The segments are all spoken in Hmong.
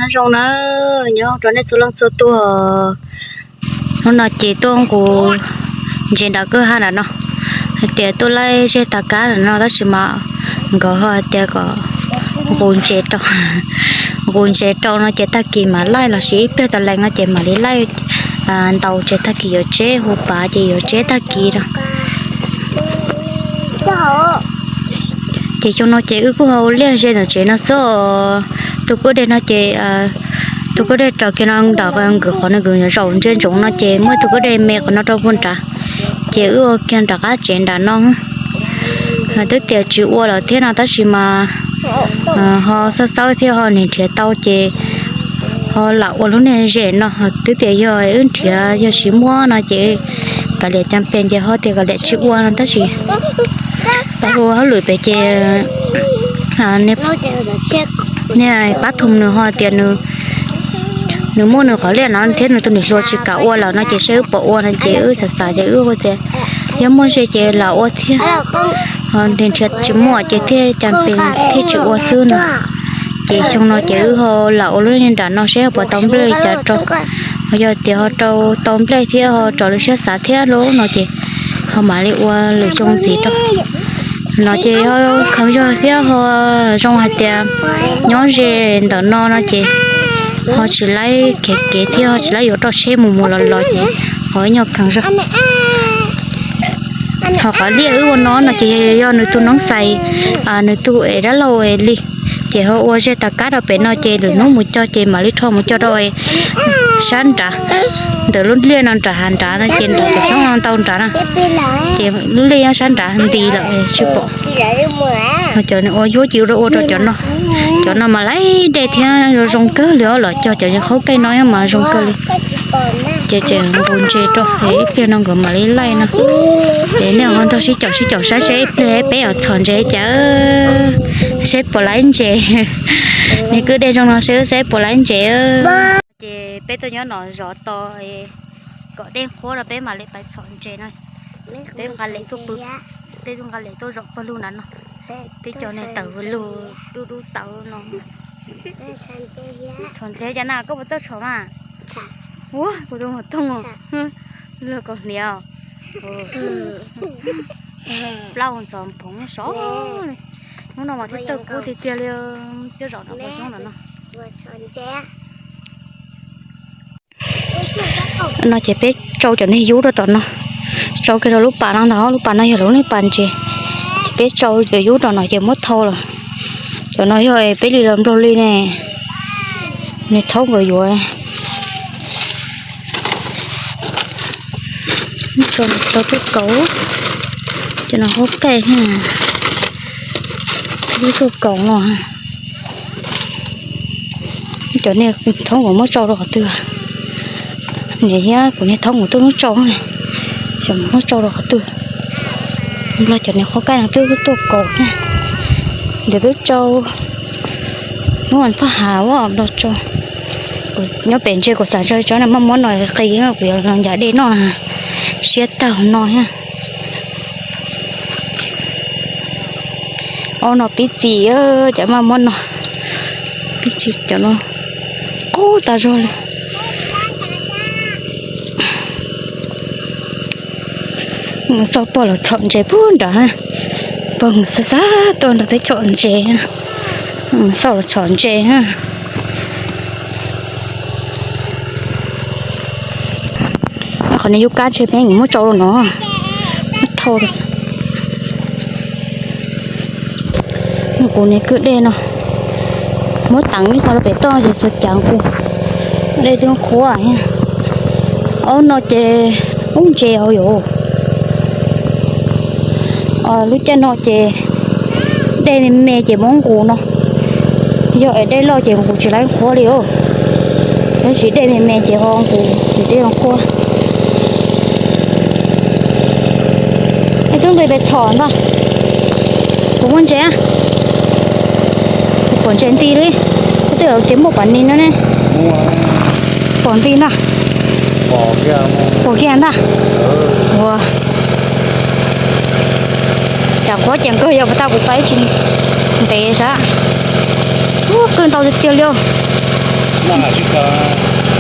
Nyob zoo na, nyob rau nej txhua leej txhua tus. Hnub no ces tuaj nqus ntses nram kwj ha nram no, hais tias tuaj laij zej tas kab nram no tab sis mas nkawd ho hais tias kom nqus ntses rau, nqus ntses rau no ces tag kis mam laij los sis ib pliag tas lees no ces mam li laij ntaus ces tag kis yuav tseb hu pav ces yuav tseb tag kis no. Ces xyoo no ces wb kuj ho liaj ze ntawm tsev no xwb. Tus kwj deg no ces, tus kwj deg rov kiag no nram nkawd qhov nws zaum ntsia ntsoov no ces muaj tus kwj deg me qhov no rau puag nrad, ces wb ua kiag nram qab tsev nram no. Twb tias tsis ua lawm thiab no tab sis mas ho xawb xawb thiab ho niag nrhiav tau ces ho lam ua lub niag zem no. Twb tias yog wb nrhiav yog tsis muaj no ces kav liam cas pes ces ho tias kav liam tsis ua no tab sis ua hauj lwm pem ces niag pab thum nws ho tias nws muaj nws qhov liaj no thiab nws tus niam hluas tsis kam ua lawm no ces saib wb puas ua no ces wb xav xav ces wb ua tias yog muaj ze ces lam ua thiab. Ho nrhiav tsis muaj ces thiaj cas pes thiaj tsis ua xwb no. Ces xyoo no ces wb ho lam ua lub niag nram no saib ho puas tau nplej li cas rau. Ho yog tias ho rau tau nplej thiab ho raws li siab xav thiab lub no ces ho mam li ua lwm xyoo ntxiv rau. No ces ho kheev zog thiab ho zoo hais tias nyob ze ntawm no no ces ho tsis laib kev kev thiab ho tsis laib yuav roj tsheb mus mus los los ces ho ib nyuag kheev zog. Ho qhov liaj wb ua no no ces yog nws tus noob xais, nws tus es dab laug es li, ces ho ua ze tas kab rau pem no ces lwm hnub mus cog ces mam li rho mus cog rau sab nrad, ntawm lub liaj no nrad hav nrad no ces nram cov xyoob no ntau nrad na. Ces lub liaj nyob sab nrad nti lawm tsis pom. Cov ua yuav cia ua rau cov no, cov no mas laib dej thiab zoo zoo kawg li os, los cog cov qhaub kaij no mas zoo kawg li. Ces tseem nqus ntses rau es ib pliag no nkawd mam li laij no. Es nej ho nrog sib caum sib caum saib seb ib pliag peb yuav txhom ntses cas, seb puas laib ntses. Niag kwj deg zoo no seb seb puas laib ntses. Ces peb tuaj nyob no zov tos kom dej qhuav no peb mam li pais txhom ntses no. Peb nqa lem tuaj pw, peb nqa lem tuaj zom pawg lug nrad no. Twb cov niag tawv lug dub dub tawv no. Txhom ntses cas na, koj puas txawj txhom mas? Ua kuv tus mus toog, luag kaus hniav. Plaub ntxhov phoov sov li. Hnub no mas twb txawj kub tiag tiag li, coj zom no pov coob no no. No ces peb tsau cov niag yub rau tom no, tsau kiag rau lub pas no ntag, lub pas no yog lub niag pas ntses. Peb tsau cov yub rau no ces muab thau lawm. Cov no yog peb li los nplog li ne, niag thaub nkawd yuav. Tau tuaj kaus, cov no qhaub kaij, tuaj kaus no. Cov niag thaub nkawd muab tsau rau qhov twg? Niam thiab kuv niag thaub nkawd tuaj muab tsau, muab tsau rau qhov twg? Nplog cov niag qhaub kaij no twb tuaj kaus thiab. Ntawd twb tsau, muab phaj hav nplog tsau. Nyob pem ntses kuv xav tso tso na, maj muab no qis kuv yuav ncav dej noj na, siab tag no thiab. Ob no pib txi, cov maj muab no pib txi, cov no qub tas zog li. Xauj pog los txhom ntses puag nrad, pog xav xav tuaj nrog peb txhom ntses, xauj los txhom ntses. Qhov niag yub kab ntshe peb muab tsau rau no, muab thau rau. Kuv niag kwj dej no muab teev ib qho rau pem toj ces txhua cav nqus, dej twb qhuav thiab. Ob no ces ub ntses hauv yuav. Lub caij no ces dej me me ces muab nqus no, yog es dej loj ces nqus tsis laib qhuav li os. Tab sis dej me me ces ho nqus ces dej ho qhuav. Es twb nqis pes txhom ntag, kuv muaj ntses, pom ntses nti li, twb yog tsev muaj pom ni no ne. Pom nti ntag, pom kiag ntag. Ua cas qhuav ceev kawg, yog puas tau kuv pais tsis ntev sab. Ub, qwj ntau tiag tiag li os.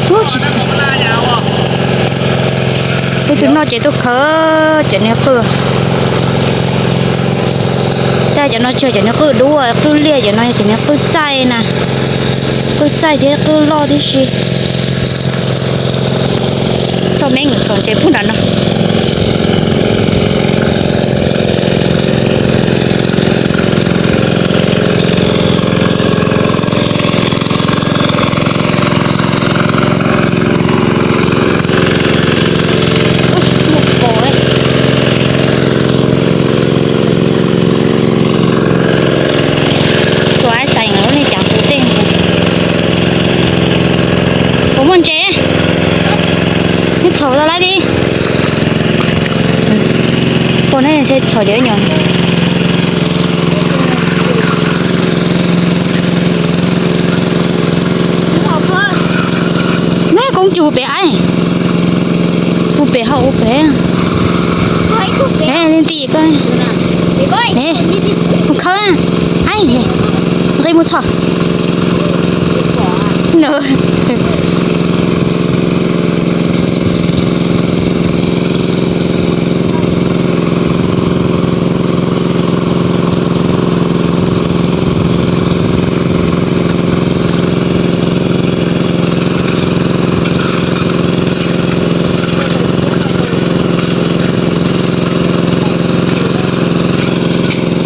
Tus no ces tuaj khawb cov niag qwj. Cas cov no tsis yog cov niag qwj dub, qwj liaj, cov no yog cov niag qwj txaij na. Qwj txaij thiab qwj loj tib si. Txoj me nyuam txaus ntse pug nram no. Xuas xais lub ne cas kuv tej kuv muaj ntses, neb txhom tau lawm li. Pom nej ntshe txhom cov nyom. Neb koob cus pem ai, ua pem hauv ua pem. Nti koj, mus khawb, ai, nqi mus txhom.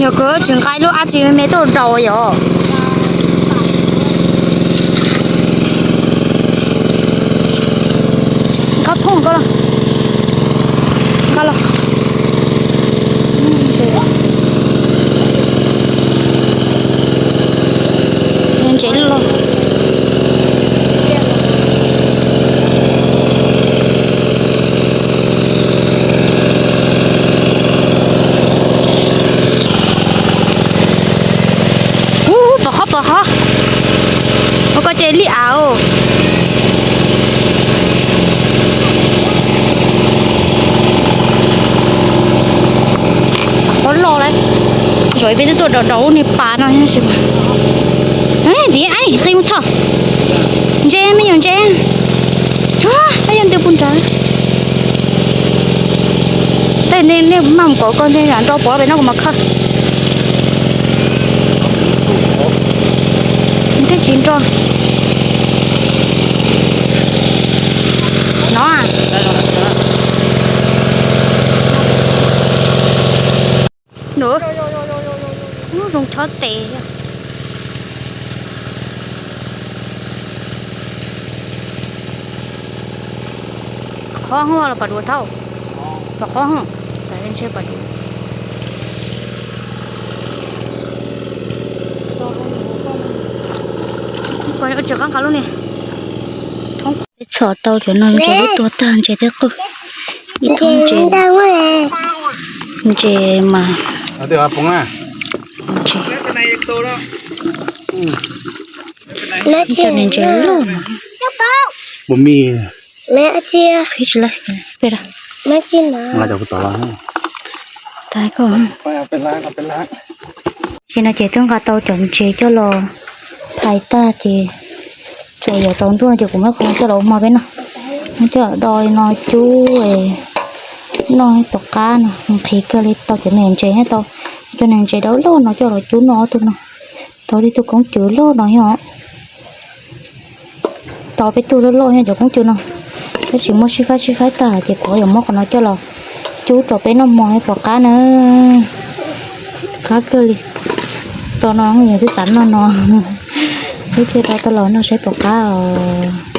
Yog kawg tsis nqa lub ab tsi me me tuaj rau yom. Koj thooj koj los, koj los. Ntses loj. Ub, pom qhov, pom qhov. Ua koj ces li av. Qhov loj lawm. Zaum peb twb tuaj rau rau lub niag pas no. Tim, qi mus txhom. Ntses, me nyuam ntses. Tsuag, peb yog ntws pus nrad. Tej nej maj mus kom koj ntse nram nrau pov pem no kuv mam khawb. Tej tsis nrau. No. Lub zoo chob tes. Qhov hov los pas dua thaum, los qhov hov, tas ntshe pas dua. Tsis qab nqa lub niag thoob qhov. Peb txhom tau cov no ntses lub tuag tag ntses thiab qwj. Ib thoob ntses, ntses mas, ntses, ntses loj no. Qhib tsis laib, peb da. Ces no ces twb nqa tau cov ntses coj los phais tag ces tsuas yuav tsaus ntuj no ces kuv muab qhov no coj los ua hmo peb noj. Muab coj los do li no cub noj tom qab no, nqhis kawg li. Tau cov niag ntses thiab tau cov niag ntses dawb loj no coj los cub noj ob tug no. Tau ib tug koob cws loj no thiab os. Tau peb tug loj loj thiab cov koob cws no, tab sis muab sib faib sib faib tag ces kuv yuav muab qhov no coj los cub rau peb noj hmo thiab pom qab na. Qab kawg li. Rau no yog twb tas noj no, ib pliag rau tau los noj saib pom qab os.